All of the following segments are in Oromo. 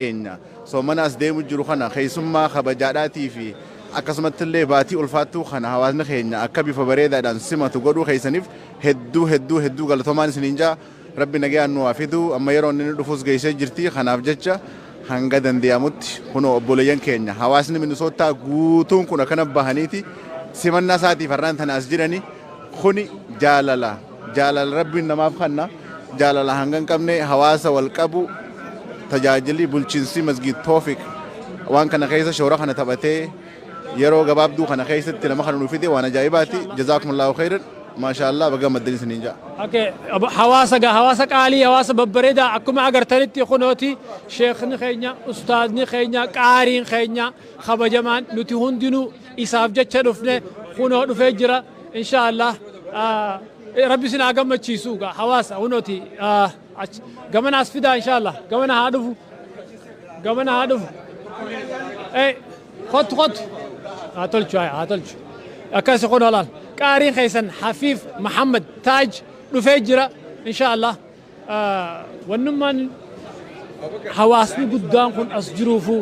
Keenya soomana as deemu jiru kana keessummaa kabajaadhaatii fi akkasumatti illee baatii ulfaattuu kana hawaasni keenya akka bifa bareedaadhaan simatu godhuu keessaniif hedduu hedduu hedduu galatoomaan isiniin jaa. Rabbi nagayaan nu haa fidu. Amma yeroo inni dhufus geessee jirti. Kanaaf jecha hanga dandeeyamutti kunoo obboleeyyan keenya hawaasni Minisoottaa guutuun kun akkana bahaniiti simannaa isaatiif har'aan tana as jirani. Kuni jaalala, jaalala Rabbiin namaaf kanna, jaalala hanga hin qabne, hawaasa wal qabu. Tajaajilli bulchiinsi Masgiid Toofiq waan kana keessa shoora kana taphatee yeroo gabaabduu kana keessatti nama kana nu fide waan ajaa'ibaati. Jazaakumullahu khairan. Maashaallah, baga gammaddan isiniin ja'a. Okay, hawaasa gaa, hawaasa qaalii, hawaasa babbareedaa, akkuma agartanitti kunooti sheekni keenya, ustaazni keenya, qaariin keenya kabajamaan nuti hundinuu isaaf jecha dhufne kunoo dhufee jira. Inshaallah rabbi isin haa gammachiisu. Gaa hawaasa kunooti gamana as fidaa. Inshaallah gamana haa dhufu, gamana haa dhufu. Kottu, kottu, haa tolchu, haa tolchu. Akkasi kunoo laal, qaariin keessan Hafiif Muhammad Taaj dhufee jira. Inshaallah wannummaan hawaasni guddaan kun as jiruufu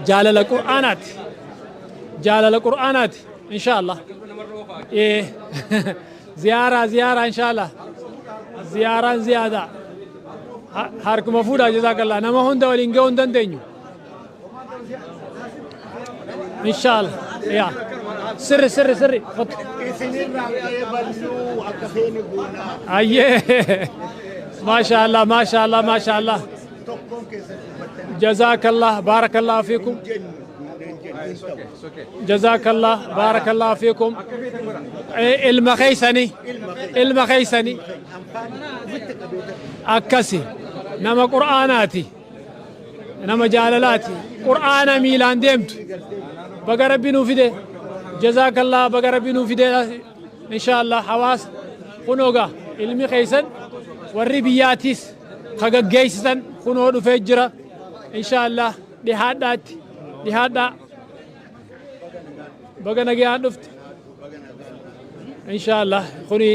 jaalala qur'aanaati, jaalala qur'aanaati. Inshaallah ziyaaraa, ziyaaraa, inshaallah ziyaaraan ziyaadaa harkuma fuudhaa. Jazaakallah. Nama hunda waliin ga'uu hin dandeenyu. Inshaallah yaa sirri, sirri, sirri, kottu. Ayyee, maashaallah, maashaallah, maashaallah. Jazaakallah, baarakallahu fiikum. Jazaakallah, baarakallahu fiikum. Ilma keeysani, ilma keeysani akkasi nama qur'aanaati, nama jaalalaati, qur'aana miilaan deemtu. Baga Rabbi nuu fide. Jazaakallah, baga Rabbi nuu fide. Inshaallah hawaasa kunoo gaa ilmi keeysan warri biyyaatiis ka gaggeessisan kunoo dhufee jira. Inshaallah dhihaadhaatti dhihaadhaa. Baga nagayaan dhufte. Inshaallah kuni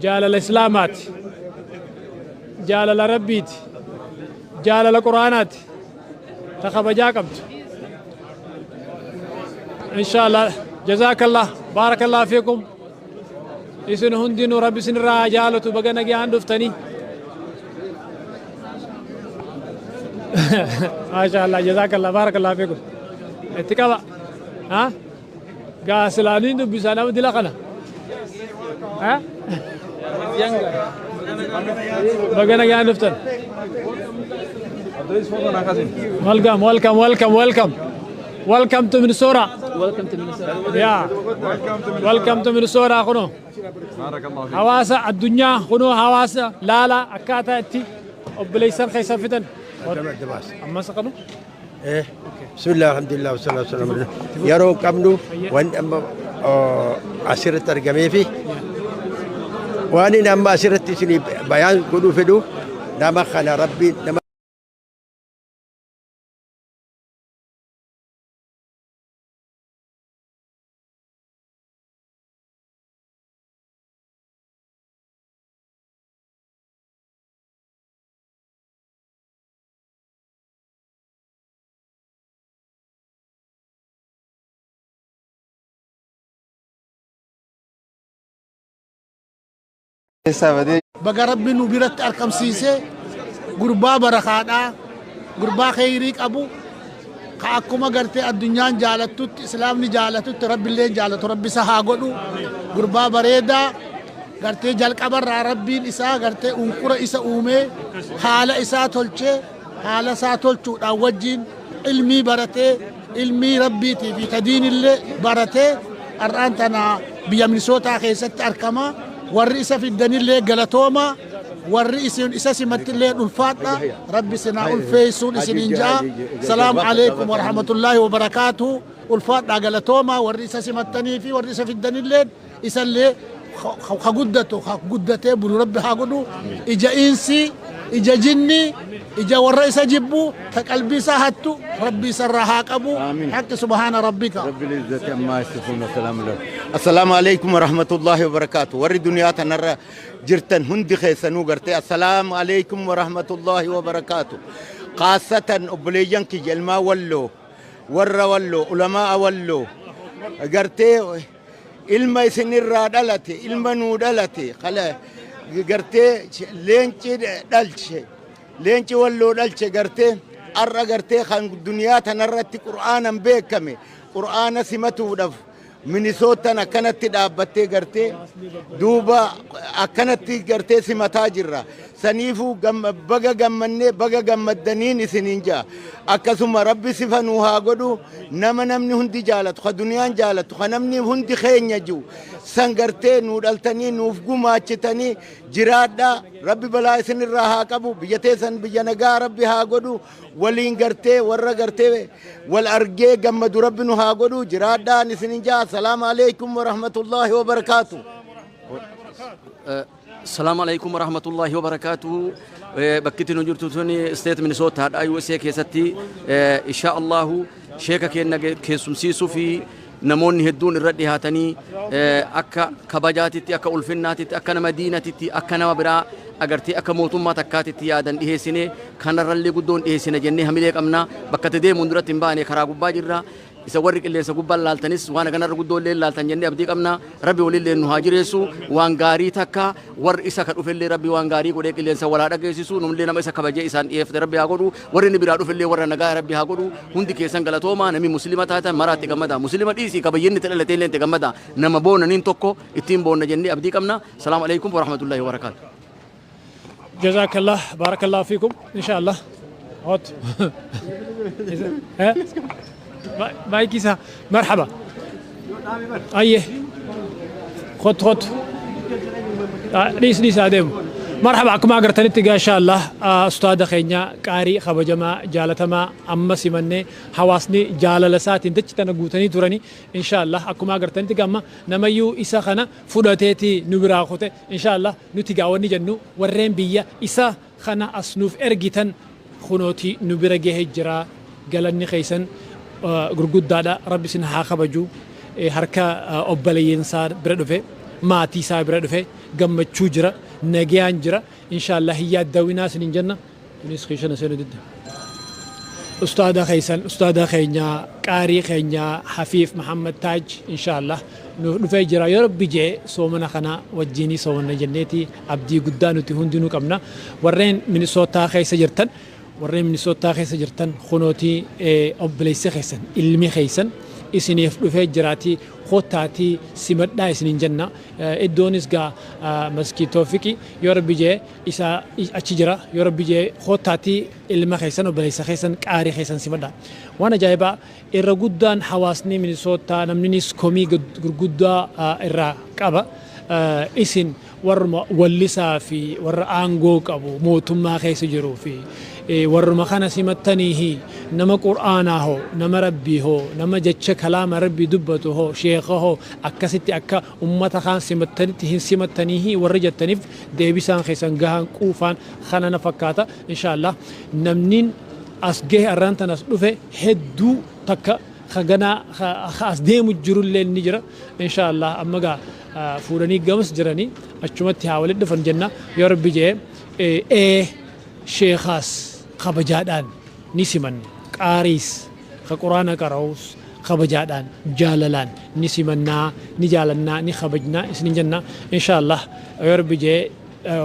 jaalala islaamaati, jaalala Rabbiiti, jaalala quraanaati ta kabajaa qabdu. Inshaallah jazaakallah, baarakallah fiikum. Isin hundinuu Rabbi isinirraa haa jaalatu. Baga nagayaan dhuftanii. Maashaallah, jazaakallah, baarakallah fiikum. Itti qaba ha gaa silaaniin dubbisaa nama dila kana ha. Baga nagaan dhuftan. Welcome, welcome, welcome, welcome, welcome to Minnesota. Welcome to Minnesota. Yeah, welcome to Minnesota. Kuno hawaasa addunyaa, kunoo hawaasa laala akkaataa itti obboleessan keessa fitan. Ammas qanu. Bismillah, alhamdulillah, wassalatu wassalamu ala. Yeroo qabnu wanni amma asirratti argamee fi waan inni amma asirratti isinii bayaan godhuu fedhu, nama kana Rabbiin nama Keessaa badee. Baga Rabbi nu biratti arkamsiise. Gurbaa barakaadhaa, gurbaa kheyrii qabu, ka akkuma gartee addunyaan jaalattutti, islaamni jaalatutti, Rabbilleen jaalatu Rabbi isa haa godhu. Gurbaa bareedaa gartee jalqabarraa Rabbiin isaa gartee unkura isa uumee haala isaa tolchee, haala isaa tolchuudhaan wajjiin ilmii baratee, ilmii Rabbiitii fi tadiinillee baratee har'aan tana biyya Minisootaa keessatti argama. Warri isa fiddanillee galatooma, warri isin isa simattillee ulfaadha. Rabbi isinaa ulfeessuun isiniin ja'a. Salaamu alaikum warahmatullaahi wabarakaatu. Ulfaadha, galatooma. Warri isa simattanii fi warri isa fiddanillee, isallee ka guddatu, ka guddatee bulu Rabbi haa godhu. Ija insi, ija jinni, ija warra isa jibbu, ta qalbii isaa hattu, Rabbi isarraa haa qabu. Haqqi subhaana rabbika. رب العزة عما يصفون وسلام على. السلام عليكم ورحمة الله وبركاته. Warri duniyaa tanarra jirtan hundi keessanuu gartee السلام عليكم ورحمة الله وبركاته. Khaasatan obboleeyyan kiyya ilmaan Walloo, warra Walloo, ulamaa Walloo, gartee ilma isinirraa dhalate, ilma nuu dhalate, gartee leenci dhalche, leenci Walloo dhalche, gartee ar'a gartee kan duniyaa tanarratti Qur'aanan beekame, Qur'aana simatuudhaaf Minisootan akkanatti dhaabbattee gartee duuba akkanatti gartee simataa jirra. Saniifuu baga gammannee, baga gammaddaniin isiniin jaa. Akkasuma Rabbi sifa nuu haa godhu. Nama namni hundi jaalatu, ka duniyaan jaalatu, ka namni hundi keenya jiru san gartee nuu dhaltanii nuuf gumaachitanii jiraadhaa. Rabbi balaa isinirraa haa qabu. Biyya teessan biyya nagaa Rabbi haa godhu. Waliin gartee warra gartee wal argee gammadu Rabbi nu haa godhu. Jiraadhaan isinin jaa. Salaamu alaikum warahmatullaahi wabarakaatu. Salaamu alaikum warahmatullaahi wabarakaatuhu. Bakki nu jirtu tuni State Minnesota dha, USA keessatti. Insha Allahu sheeka keenya keessumsiisuu fi namoonni hedduun irra dhihaatanii akka kabajaatitti, akka ulfinnaatitti, akka nama diinatitti, akka nama biraa agartee akka mootummaa takkaatitti yaadan dhiheessine. Kanarrallee guddoon dhiheessine jennee hamilee qabna. Bakka itti deemuun duratti hin baane, karaa gubbaa jirra. Isa warri qilleensa gubbaan laaltanis waan kanarra guddoo illee laaltan jennee abdii qabna. Rabbi walillee nu haa jireessu. Waan gaarii takka warri isa ka dhufellee Rabbi waan gaarii godhee qilleensa walaa dhageessisu. Numillee nama isa kabajee isaan dhiyeeffate Rabbi haa godhu. Warri inni biraa dhufellee warra nagaa Rabbi haa godhu. Hundi keessan galatoomaa. Namni Muslima taatan maraatti gammada. Muslima dhiisii, kabayyinni itti dhalatee illee itti gammada. Nama boonaniin tokko ittiin boonna jennee abdii qabna. Salaamu alaikum warahmatullahi wabarakaatu. جزاك الله، بارك الله فيكم ان شاء الله. هوت ها مايكيسا، مرحبا. ايه، خد خد، dhiis dhiis adeemu. Marhaba, akkuma agartanitti egaa insha Allah ustaada keenya qaarii kabajamaa jaalatamaa amma simannee hawaasni jaalala isaatiin dachi tana guutanii turani. Insha Allah akkuma agartanitti gamma namayyuu isa kana fudhateeti nu biraa kute. Insha Allah nuti gaa wanni jennu, warreen biyya isa kana as nuuf ergitan, kunooti nu bira gahee jira. Galanni keessan gurguddaadha. Rabbi isin haa kabaju. Harka obboleeyyansaa bira dhufe, maatii isaa bira dhufe, gammachuu jira, nagayaan jira. Insha Allah hin yaaddawinaa isinin jenna. Kunis kiishana seenu didda. Ustaada keessan, ustaada keenya, qaarii keenya Hafiif Muhammad Taaj insha Allah nuuf dhufee jira. Yoo Rabbi jee soomana kana wajjiinii soomanna jenneeti abdii guddaa nuti hundinuu qabna. Warreen Minisootaa keessa jirtan, warreen Minisootaa keessa jirtan, kunootii obboleessi keessan, ilmi keessan isiniif dhufee jiraatii kottaatii simadhaa isiniin jenna. Iddoonis gaa Maskii Toofiqi, yoo Rabbi jee isa achi jira. Yoo Rabbi jee kottaatii ilma keessan, obboleessa keessan, qaarii keessan simadhaa. Waan ajaa'ibaa irra guddaan hawaasni Minisootaa namninis komii gurguddaa irraa qaba. Isin warruma wallisaa fi warra aangoo qabu mootummaa keessa jiruu fi warruma kana simattaniihi, nama Qur'aanaa hoo, nama Rabbii hoo, nama jecha kalaama Rabbii dubbatu hoo, sheeka hoo akkasitti akka ummata kaan simattanitti hin simattaniihi warri jettaniif deebisaan keessan gahaan quufaan kana na fakkaata. Insha Allah namnin as gahe, arraan tan as dhufe hedduu takka ka ganaa ka as deemu jirullee ni jira. Insha Allah amma gaa fuudhanii gamas jiranii achumatti haa walitti dhufan jenna. Yoo Rabbi jee ee sheekaas kabajaadhaan ni simanna, qaariis ka Quraana qara'us kabajaadhaan jaalalaan ni simannaa, ni jaalannaa, ni kabajnaa isinin jenna. Insha Allah yoo Rabbi jee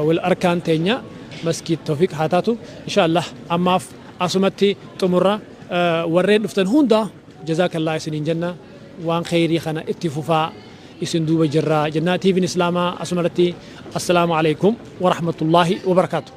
wal arkaan teenya Maskiid Toofiq haa taatu. Insha Allah ammaaf asumatti xumurra. Warreen dhuftan hunda jazaakallaa isiniin jenna. Waan kheyrii kana itti fufaa, isin duuba jirra jennaa. TVn Islaamaa asumarratti assalaamu alaikum warahmatullaahi wabarakaatu.